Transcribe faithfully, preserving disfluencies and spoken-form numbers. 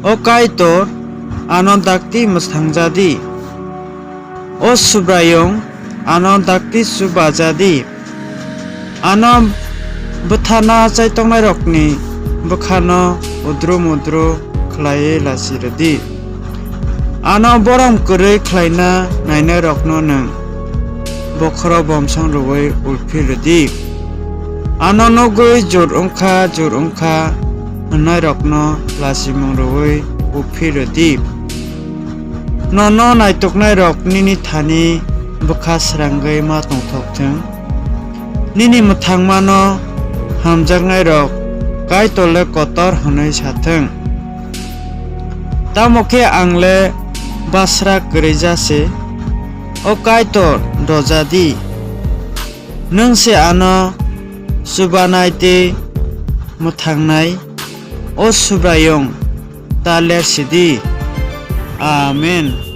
O Kaitor, ano dakti mwthang ja di. O Subraiyung, ano dakti chuba ja di. Ano bwtharna chaitongnai rokni bwkhano udru mudru khlaiwi lachi rw di. Ano borom kwrwi khlaina nainairokno nwng bokhorok bomsong rwui ulphi rw di. Ano nugwi jur wng kha, jur wng kha hwnnairokno lachimung rwui uphi rw di. Nono naituknairok nini thani bwkha srangwi ma tongthok thung. Nini mwthangmano hamjaknairok Kaitor le kotor hwnwi sa thung. Tamo khe ang le basra kwrwi ja se, o Kaitor, doja di. Nwng se ano chubanai tei mwthangnai, o Subraiyung, ta ler si di. Amen.